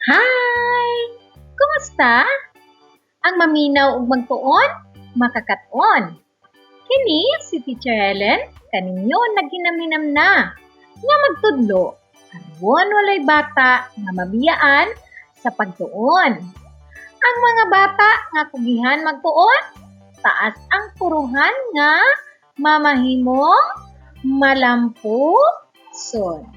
Hi! Kumusta? Ang maminaw ug magtuon, makakat-on. Kini si Teacher Helen, kaninyo naghinam-hinam na nga magtudlo aron walay bata nga mabiyaan sa pagtuon. Ang mga bata nga kugihan magtuon, taas ang puruhan nga mamahimong malampuson.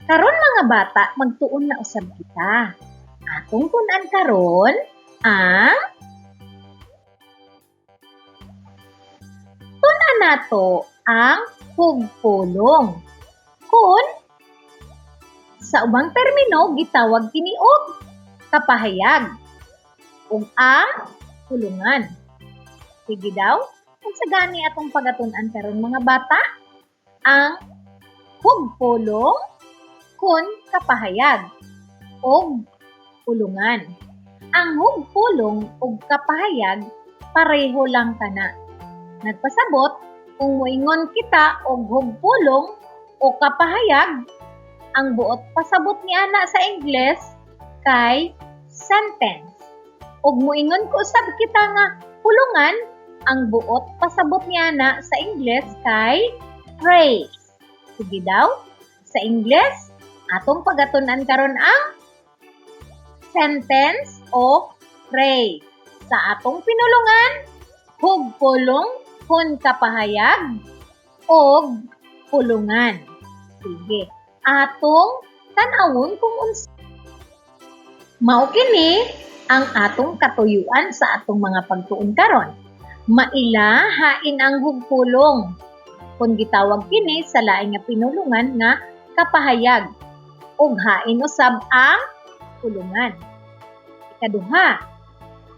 Karon, mga bata, magtuon na usab kita. Atong tun-an karon ang tun-an nato ang hugpulong. Kun sa ubang termino gitawag kini og kapahayag ug ang pulungan. Sige daw, unsa gani atong pagatun-an karon, mga bata? Ang hugpulong kun kapahayag og pulungan. Ang hugpulong ug kapahayag pareho lang kana. Nagpasabot kung moingon kita og hugpulong o kapahayag, ang buot pasabot ni ana sa Ingles kay sentence. Ug moingon ko usab kita nga pulungan, ang buot pasabot ni ana sa Ingles kay phrase. Sige daw, sa Ingles, atong pagatun-an karon ang sentence o phrase. Sa atong pinulungan, hugpulong kun kapahayag og pulungan. Sige, atong tan-awon kung unsa. Mao kini ang atong katuyuan sa atong mga pagtuon karon. Maila hain ang hugpulong. Kung gitawag kini sa laing nga pinulungan nga kapahayag ug hain usab ang pulungan. Ikaduha,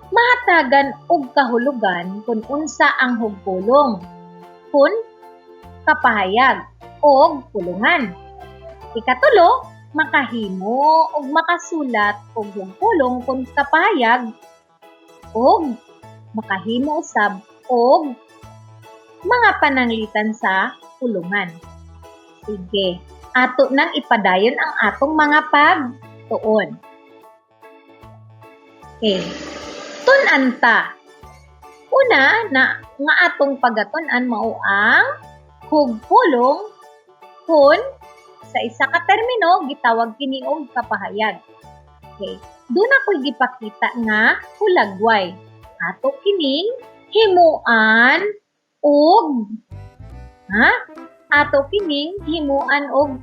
mahatagan og kahulugan kung unsa ang hugpulong, kun kapahayag og pulungan. Ikatulo, makahimo og makasulat og hugpulong kun kapahayag og makahimo usab og mga pananglitan sa pulungan. Sige, ato nang ipadayon ang atong mga pagtuon. Okay. Tun-an ta. Una na nga atong pagatun-an mao ang hugpulong kun sa isa ka termino gitawag kini og kapahayag. Okay. Duna ko'y gipakita nga hulagway. Ato kining himuan og ha? Ato kining himuan og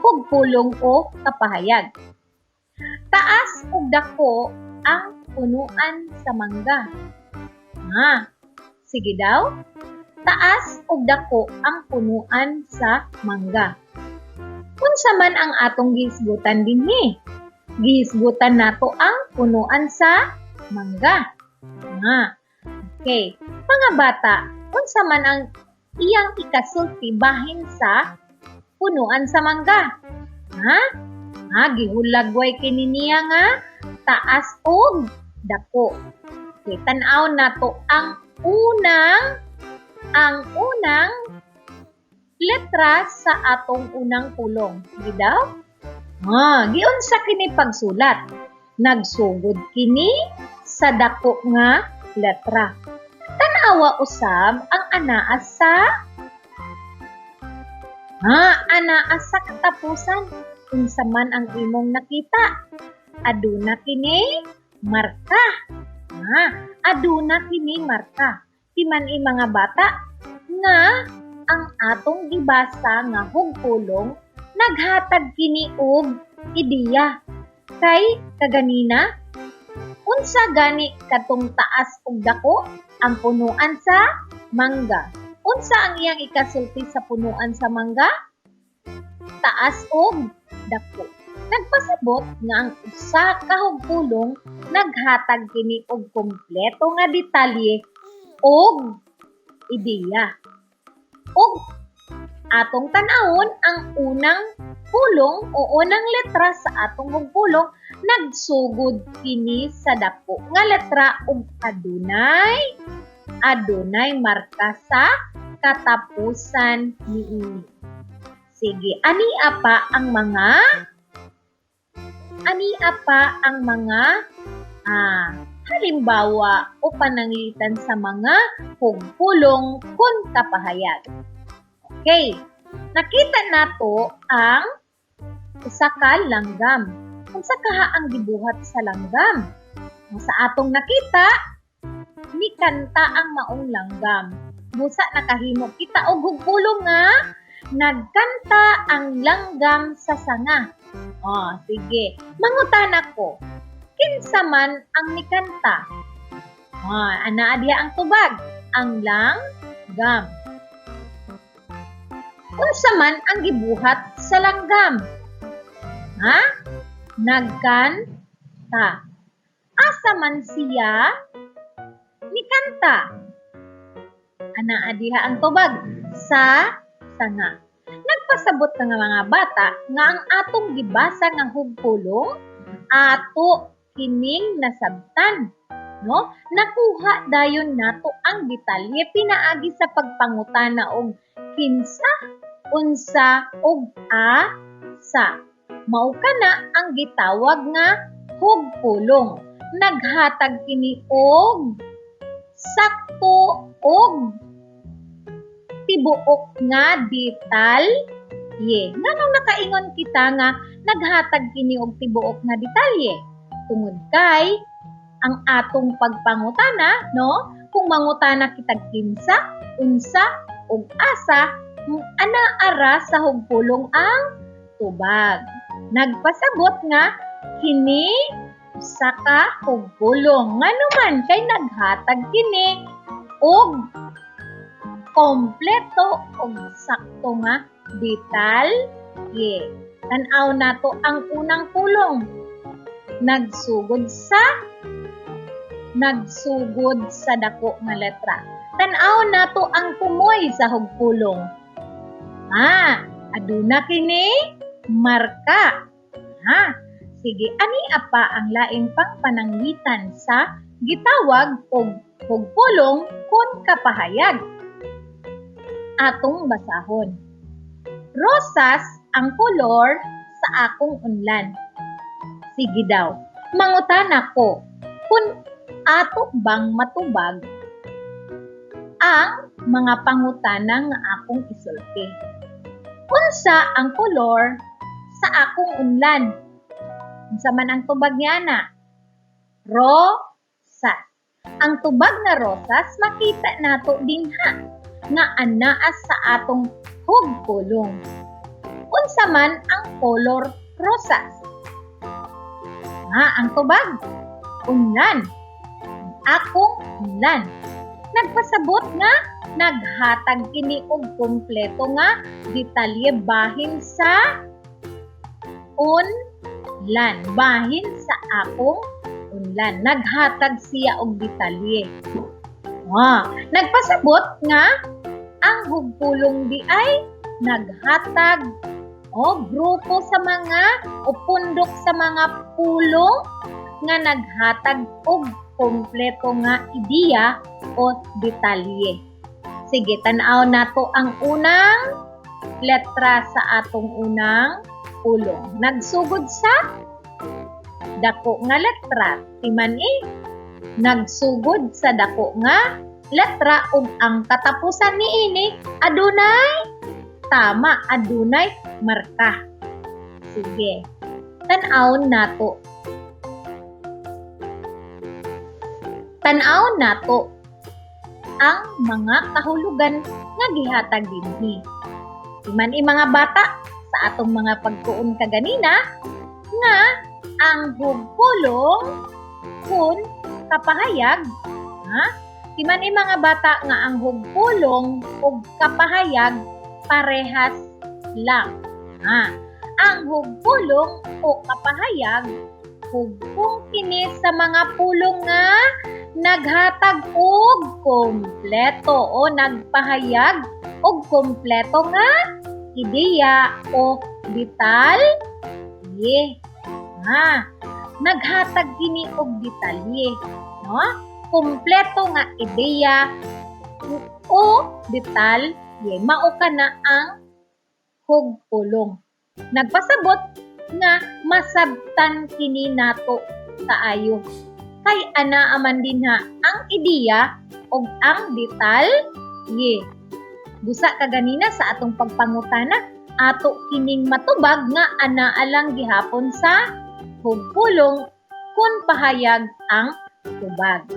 hugpulong o kapahayag. Taas ug dako ang punuan sa mangga. Ha? Sige daw. Taas ug dako ang punuan sa mangga. Unsa man ang atong gihisgutan dinhi? Gihisgutan nato ang punuan sa mangga. Ha. Okay. Mga bata, unsa man ang iyang ikasulti bahin sa punuan sa mangga? Ha? Ha, gihulagway kini niya nga taas og dako. Okay, tan-aw nato ang unang letra sa atong unang pulong. Sige daw? Ah, giunsa kini pagsulat? Nagsugod kini sa dako nga letra. Tan-awa usab ang anaa sa ha, anaa sa katapusan. Unsa man ang imong nakita? Aduna kini marka. Ha, aduna kini marka. Timan-i, mga bata, nga ang atong gibasa nga hugpulong naghatag kini og ideya. Kay kaganina, unsa gani katong taas ug dako? Ang punuan sa mangga. Unsa ang iyang ikasulti sa punuan sa mangga? Taas ug dako. Nagpasabot nga ang usa ka hugpulong naghatag kini og kompleto nga detalye og ideya. Ug atong tan-awon ang unang pulong o unang letra sa atong hugpulong, nagsugod kini sa dako nga letra ug adunay marka sa katapusan niini. Sige, ania pa ang mga Ania pa ang mga halimbawa o pananglitan sa mga hugpulong kun kapahayag. Okay, nakita nato ang usa ka langgam. Unsa kaha ang gibuhat sa langgam? Sa atong nakita, nikanta ang maong langgam. Busa nakahimo kita og hugpulong nga nagkanta ang langgam sa sanga. Oh, sige. Mangutana ko, kinsa man ang nikanta? Oh, anaa diha ang tubag, ang langgam. Unsa man ang gibuhat sa langgam? Ha? Nagkanta. Asa man siya nikanta? Anaa diha ang tubag, sa sanga. Nagpasabot na nga mga bata nga ang atong gibasa nga hugpulong ato kining nasabtan, no? Nakuha dayon nato ang detalye pinaagi sa pagpangutana og kinsa, unsa ug asa. Mao kana ang gitawag nga hugpulong. Naghatag kini og sakto og tibuok nga detalye. Nganong nakaingon kita nga naghatag kini og tibuok nga detalye? Tungod kay ang atong pagpangutana, no? Kung mangutana kitag kinsa, unsa ug asa, anaa ra sa hugpulong ang tubag. Nagpasabot nga kini usa ka hugpulong. Ngano man kay naghatag kini og kompleto og sakto nga detalye. Tan-aw nato ang unang pulong. Nagsugod sa dako nga letra. Tan-aw nato ang tumoy sa hugpulong. Aduna kini marka. Sige, ani pa ang lain pang pananglitan sa gitawag og hugpulong kun kapahayag. Atong basahon. Rosas ang kolor sa akong unlan. Sige daw, mangutana ko kung ato bang matubag ang mga pangutana nga akong isulti. Unsa ang kolor sa akong unlan? Unsa man ang tubag niya na? Rosas. Ang tubag nga rosas makita nato dinha nga anaa sa atong hugpulong. Unsa man ang kolor rosas? Nga ang tubag unlan. Akong unlan. Nagpasabot nga naghatag kini og kumpleto nga detalye bahin sa unlan, bahin sa akong unlan. Naghatag siya og detalye. Nagpasabot nga ang hugpulong di ay naghatag o grupo sa mga o pundok sa mga pulong nga naghatag og kompleto nga ideya o detalye. Sige, tan-aw nato ang unang letra sa atong unang pulong. Nagsugod sa dako nga letra. Timan nagsugod sa dako nga letra ug ang katapusan niini adunay tama, adunay marka. Sige, tan-aw nato. Tan-aw nato ang mga kahulugan nga gihatag dinhi. Timan mga bata sa atong mga pagtuon kaganina nga ang hugpulong kun kapahayag, ha? Timan mga bata nga ang hugpulong ug kapahayag parehas lang. Ha? Ang hugpulong o kapahayag hugpong kini sa mga pulong nga naghatag og kompleto o nagpahayag og kompleto nga ideya o detalye. Ha, naghatag kini og detalye, no? Kompleto nga ideya o detalye. Mao kana ang hugpulong. Nagpasabot Nga masabtan kini nato kaayo. Kay anaa man dinha ang ideya ug ang detalye. Busa kaganina sa atong pagpangutana, ato kining matubag nga anaa lang gihapon sa hugpulong kung pahayag ang tubag.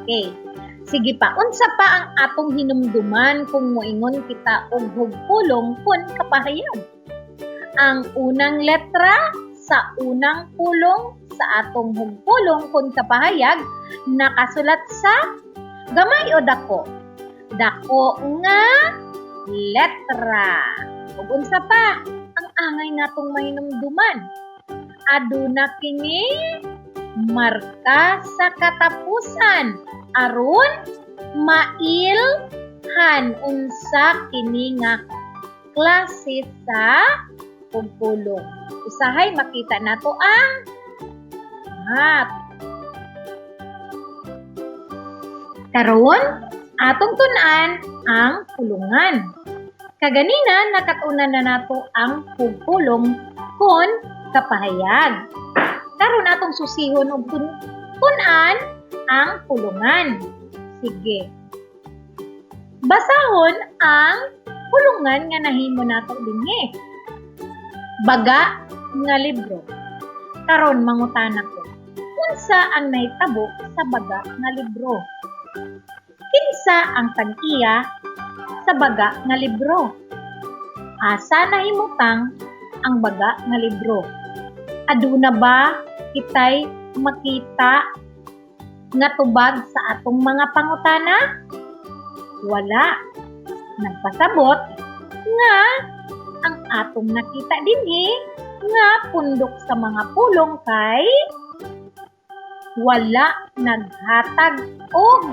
Okay. Sige pa, unsa pa ang atong hinumduman kung moingon kita og hugpulong kun kapahayag? Ang unang letra sa unang pulong sa atong hugpulong kung kapahayag nakasulat sa gamay o dako? Dako nga letra. Ug unsa pa ang angay natong mahinumduman? Aduna kini marka sa katapusan aron mailhan unsa kini nga klase sa pugpulong. Usahay makita nato ang hat. Karon, atong tun-an ang pulungan. Kaganina nakat-unan na nato ang pugpulong kon kapahayag. Karon atong susihon og tun-an ang pulungan. Sige. Basahon ang pulungan nga nahimo nato dinhi. Baga nga libro. Karon mangutana ko. Unsa ang nahitabo sa baga nga libro? Kinsa ang tag-iya sa baga nga libro? Asa nahimutang ang baga nga libro? Aduna ba kitay makita nga tubag sa atong mga pangutana? Wala. Nagpasabot nga ang atong nakita dinhi nga pundok sa mga pulong kay wala naghatag og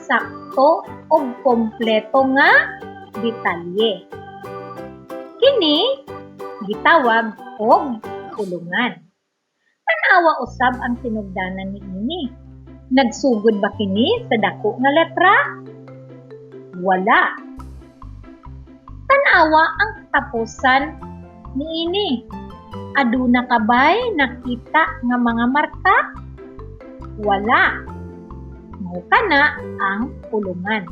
sakto og kompleto nga detalye. Kini gitawag og pulungan. Tan-awa usab ang sinugdanan niini. Nagsugod ba kini sa dako nga letra? Wala. Tan-awa ang katapusan niini. Aduna ka bay nakita nga mga marka? Wala. Mao kana ang pulungan.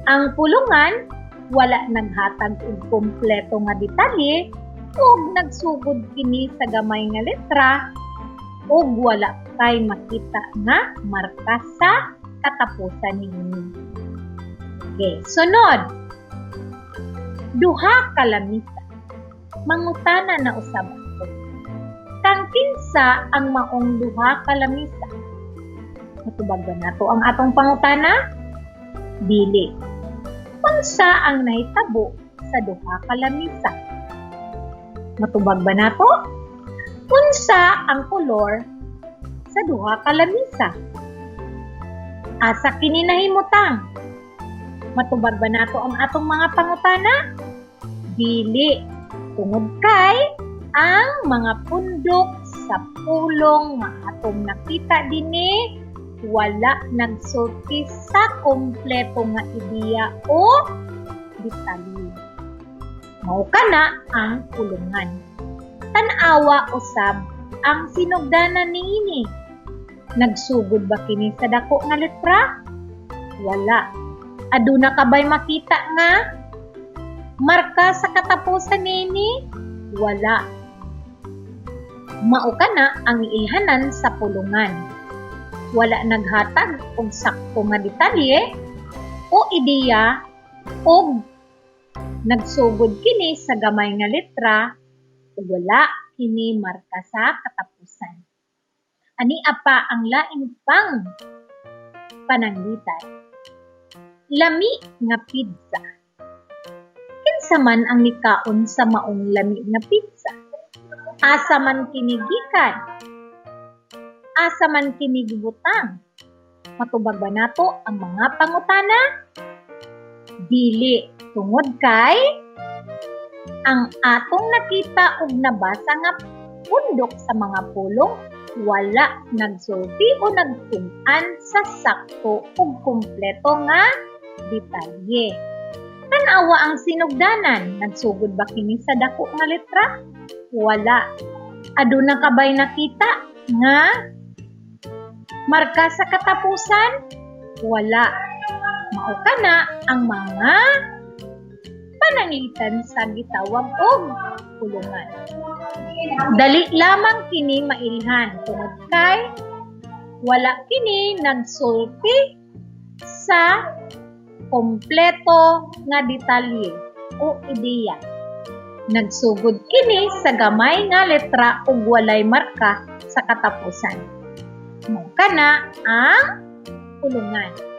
Ang pulungan wala naghatag og kompleto nga detalye ug nagsugod kini sa gamay nga letra ug wala kay makita nga marka sa katapusan niini. Okay, sunod. Duha ka lamisa. Mangutana na usab ako. Kang kinsa ang maong duha ka lamisa? Matubag ba nato ang atong pangutana? Dili. Unsa ang nahitabo sa duha ka lamisa? Matubag ba nato? Unsa ang kolor sa duha ka lamisa? Asa kini nahimutang? Matubag ba nato ang atong mga pangutana? Dili. Tungod kay ang mga pundok sa pulong nga atong nakita dinhi wala nagsulti sa kompleto nga ideya o detalye. Mao kana ang pulungan. Tan-awa usab ang sinugdanan niini. Nagsugod ba kini sa dako nga letra? Wala. Aduna ka bay makita nga marka sa katapusan niini? Wala. Mao kana ang iilhanan sa pulungan. Wala naghatag og sakto nga detalye o ideya og nagsugod kini sa gamay nga letra ug wala kini marka sa katapusan. Ania pa ang lain pang pananglitan. Lami nga pizza. Kinsa man ang nikaon sa maong lami nga pizza? Asa man kini gikan? Asa man kini gibutang? Matubag ba nato ang mga pangutana? Dili, tungod kay ang atong nakita ug nabasa nga pundok sa mga pulong wala nagsulti o nagtun-an sa sakto ug kumpleto nga detalye. Tan-awa ang sinugdanan. Nagsugod ba kini sa dako nga letra? Wala. Aduna ka bay nakita nga marka sa katapusan? Wala. Mao kana ang mga pananglitan sa gitawag og pulungan. Dali lamang kini mailhan tungod kay wala kini nagsulti sa kompleto nga detalye o ideya. Nagsugod kini sa gamay nga letra ug walay marka sa katapusan. Mao kana ang pulungan.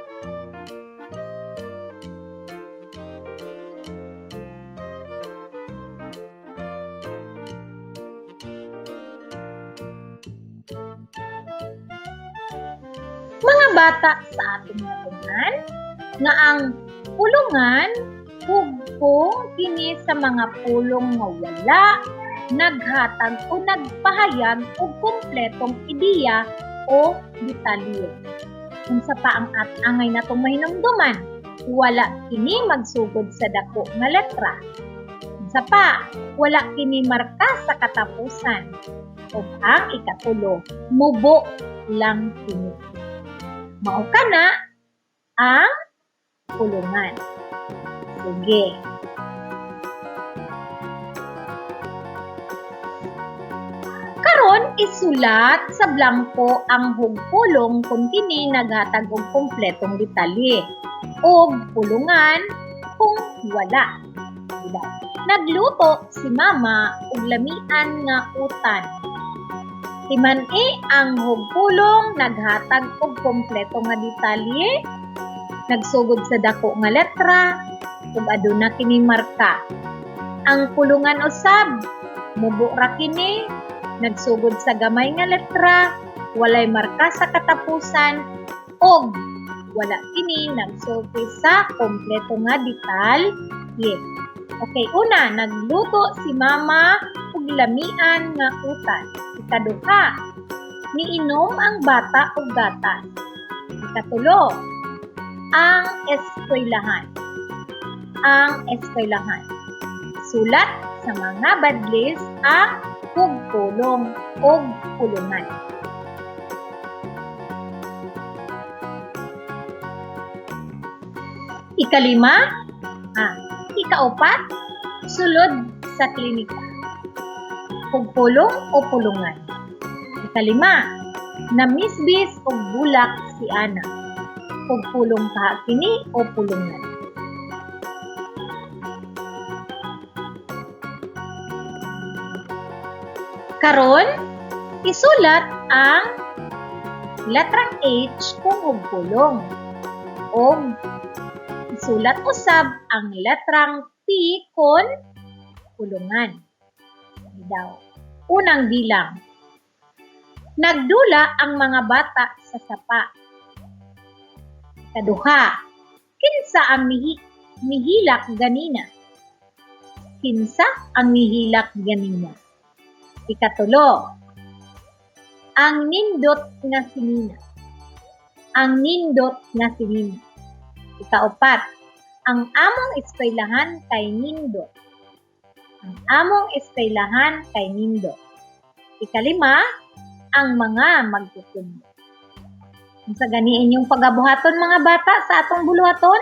Mga bata, sa atong natunan nga ang pulungan hugpong kini sa mga pulong nga wala naghatag o nagpahayag og kompletong ideya o detalye. Unsa pa ang at angay natong mahinumduman? Wala kini magsugod sa dako nga letra. Unsa pa? Wala kini marka sa katapusan. Ug ang ikatulo, mubo lang kini. Mao kana ang pulungan. Sige. Karon isulat sa blangko ang hugpulong kung kini naghatag og kompletong detalye ug pulungan kung wala. Diba? Nagluto si mama og lamian nga utan. Timan-i ang hugpulong naghatag og kompleto nga detalye, nagsugod sa dako nga letra ug aduna kini marka. Ang pulungan usab, mubo ra kini, nagsugod sa gamay nga letra, walay marka sa katapusan ug wala kini nagsulti sa kompleto nga detalye. Okay, una, nagluto si mama og lamian nga utan. Ikaduha, niinom ang bata og gatas. Ikatulo, ang eskwelahan. Ang eskwelahan. Sulat sa mga badlis ang hugpulong og pulungan. Ikalima, ikaupat, sulod sa klinika. Hugpulong o pulungan. Ikalima, namisbis og bulak si Ana. Hugpulong kaha kini o pulungan. Karon, isulat ang letrang H kung hugpulong. O isulat usab ang letrang P kung pulungan. Daw. Unang bilang. Nagdula ang mga bata sa sapa. Ikaduha, kinsa ang mihilak ganina? Kinsa ang mihilak ganina? Ikatulo, ang nindot nga sinina. Ang nindot nga sinina. Ikaupat, ang among eskwelahan kay nindot. Ang among eskwelahan kay nindot. Ikalima, ang mga magtutudlo. Unsa gani inyong pagabuhaton mga bata sa atong buluhaton?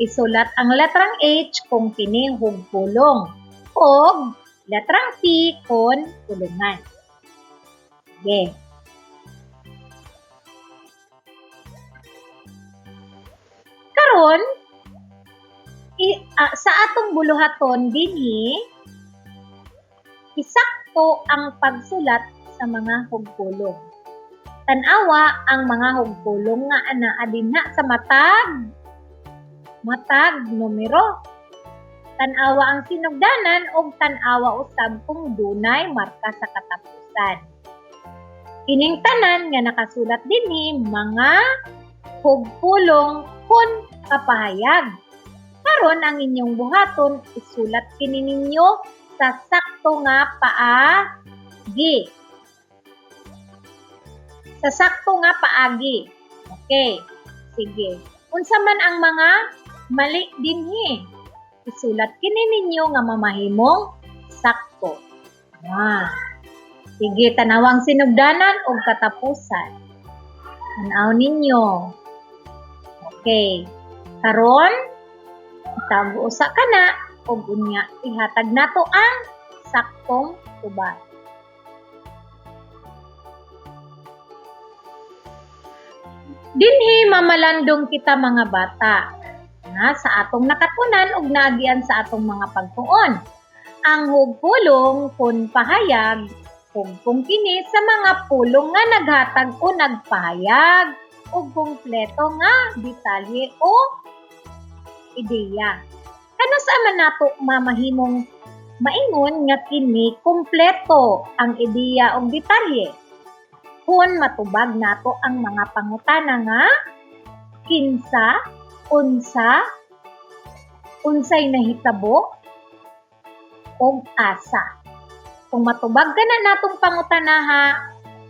Isulat ang letrang H kung kini hugpulong o letrang P kung pulungan. Sige. Karon, sa atong buluhaton dinhi, isakto ang pagsulat sa mga hugpulong. Tan-awa ang mga hugpulong nga anaa dinha sa matag numero. Tan-awa ang sinugdanan og tan-awa usab kung dunay marka sa katapusan. Kining tanan nga nakasulat dinhi mga hugpulong kun kapahayag. Karon ang inyong buhaton, isulat kini ninyo sa sakto nga paagi. Sa sakto nga paagi. Okay, sige. Unsa man ang mga mali dinhi? Isulat kini ninyo nga mamahimong sakto. Ah. Sige, tanawang sinugdanan og katapusan. Tanaw ninyo. Okay. Karon, itago usa kana og unya ihatag nato ang saktong tubag. Dinhi mamalandong kita mga bata nga sa atong nakatunan og naagian sa atong mga pagtuon. Ang hugpulong kun pahayag, hugpong kini sa mga pulong nga naghatag o nagpahayag og kumpleto nga detalye o ideya. Kanus-a man nato mamahimong maingon nga kini kumpleto ang ideya og detalye? Kung matubag nato ang mga pangutana nga kinsa, unsa, unsay nahitabo, ug asa. Kung matubag ka na natong pangutana ha,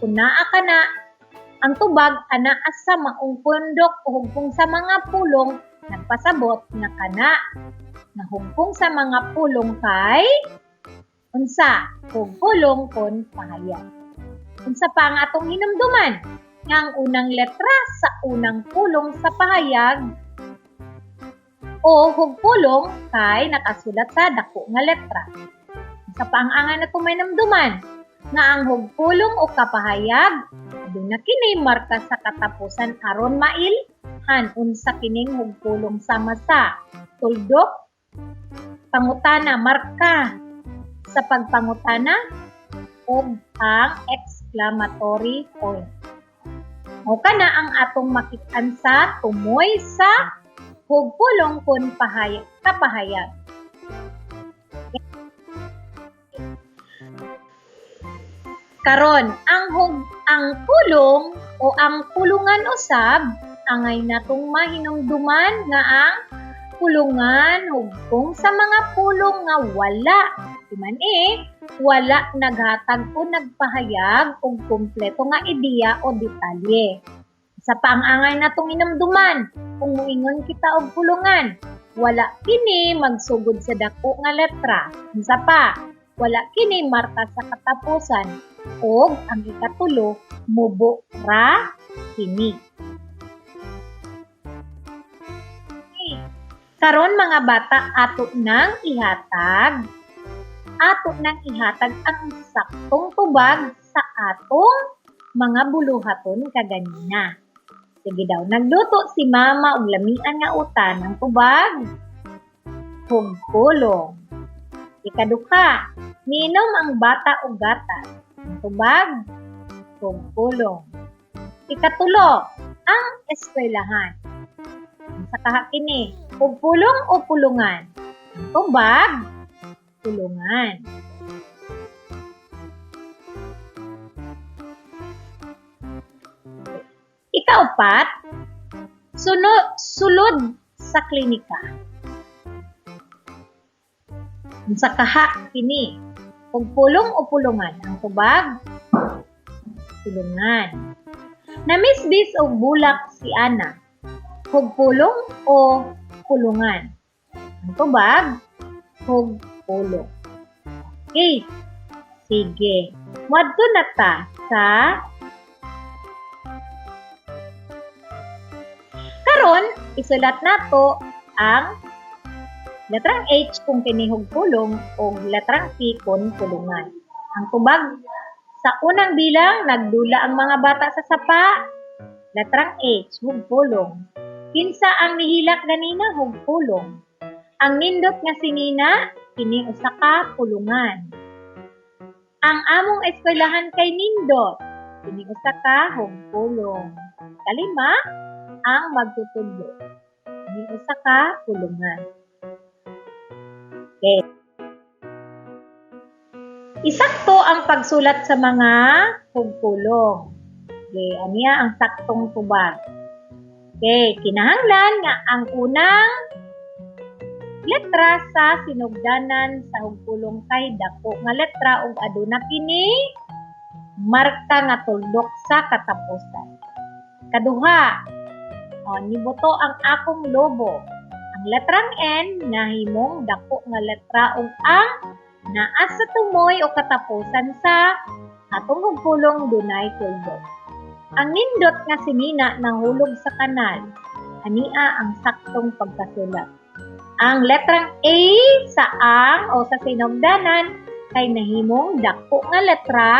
kung naa ka na, ang tubag anaa sa maong pundok o hugpong sa mga pulong nagpasabot nga kana nga hugpong sa mga pulong kay unsa, hugpulong kon pahayag. Unsa pa ang atong hinumduman? Nga ang unang letra sa unang pulong sa pahayag o hugpulong kay nakasulat sa dako nga letra. Unsa pa ang angay natong mahinumduman? Nga ang hugpulong o kapahayag aduna kini marka sa katapusan aron mailhan unsa kining hugpulong sama sa tuldok, pangutana, marka sa pagpangutana ug ang exclamatory point. Mao kana ang atong makit-an sa tumoy sa hugpulong kun pahayag, kapahayag. Karon, ang pulong o ang pulungan usab angay natong mahinumduman nga ang pulungan hugpong sa mga pulong nga wala man wala naghatag o nagpahayag og kumpleto nga ideya o detalye. Sa pang-angay natong hinumduman, kung moingon kita og pulungan, wala kini magsugod sa dako nga letra. Unsa pa, wala kini marka sa katapusan og ang ikatulo, mubo ra kini. Okay. Karon mga bata, ato nang ihatag ang saktong tubag sa atong mga buluhaton kaganina. Sige daw, nagluto si mama og lamian nga utan ang tubag hugpulong. Ikaduha, niinom ang bata og gatas. Ang tubag hugpulong. Ikatulo, ang eskwelahan. Sa kaha kini, hugpulong o pulungan? Ang tubag pulungan. Ikaupat, sulod sa klinika. Sa kaha kini, hugpulong o pulungan? Ang tubag pulungan. Namisbis og bulak si Ana. Hugpulong o pulungan? Ang tubag hugpulong. Okay. Sige. Muadto na ta sa karon, isulat nato ang letrang H kung kini hugpulong o letrang P kung pulungan. Ang tubag sa unang bilang, nagdula ang mga bata sa sapa. Letrang H, hugpulong. Kinsa ang nihilak ganina, hugpulong. Ang nindot nga sinina, kini usa ka pulungan. Ang among eskwelahan kay nindot, kini usa ka hugpulong. Kalima, ang magtutudlo, kini usa ka pulungan. Okay. Isakto ang pagsulat sa mga hugpulong. Okay, aniya ang saktong tubag. Okay, kinahanglan nga ang unang letra sa sinugdanan sa hugpulong kay dako nga letra ug aduna kini marka nga tuldok sa katapusan. Kaduha, nibuto ang akong lobo. Ang Ang letrang N nahimong dako nga letra ug ang naa sa tumoy o katapusan sa atong hugpulong dunay tuldok. Ang nindot nga sinina nahulog sa kanal. Ania ang saktong pagkasulat. Ang letrang A sa ang o sa sinugdanan kay nahimong dako nga letra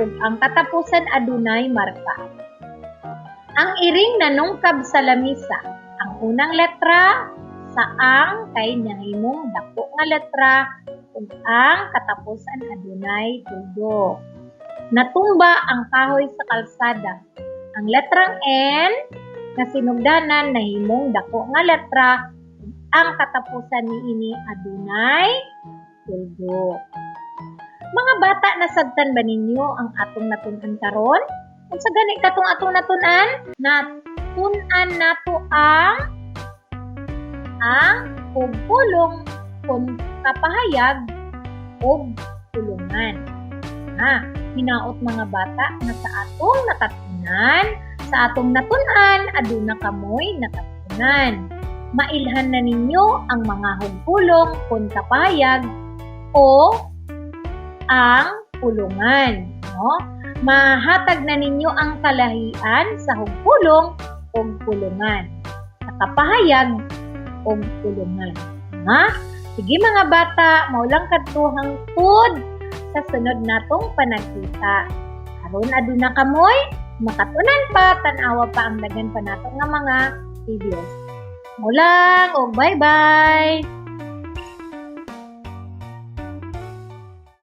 ug ang katapusan adunay marka. Ang iring nanungkab sa lamisa. Ang unang letra sa ang kay nahimong dako nga letra ug ang katapusan adunay tuldok. Natumba ang kahoy sa kalsada. Ang letrang N nga sinugdanan nahimong dako nga letra, ang katapusan niini adunay tuldok. Mga bata, nasabtan ba ninyo ang atong natun-an karon? Unsa gani katong atong natun-an? Natun-an nato ang pugpulong kon kapahayag og pulungan. Ha, hinaot, mga bata, nga sa atong nakatunan, sa atong natun-an, aduna kamoy nakatunan. Mailhan na ninyo ang mga hugpulong kon kapahayag o ang pulungan, no? Mahatag na ninyo ang kalahian sa hugpulong o pulungan, sa kapahayag o pulungan. Ha? Sige, mga bata, mao lang kadto hangtod sa sunod natong panagkita. Aron aduna kamoy makatunan pa, tan-awa pa ang daghan pa nato nga mga videos. Mao lang og bye-bye.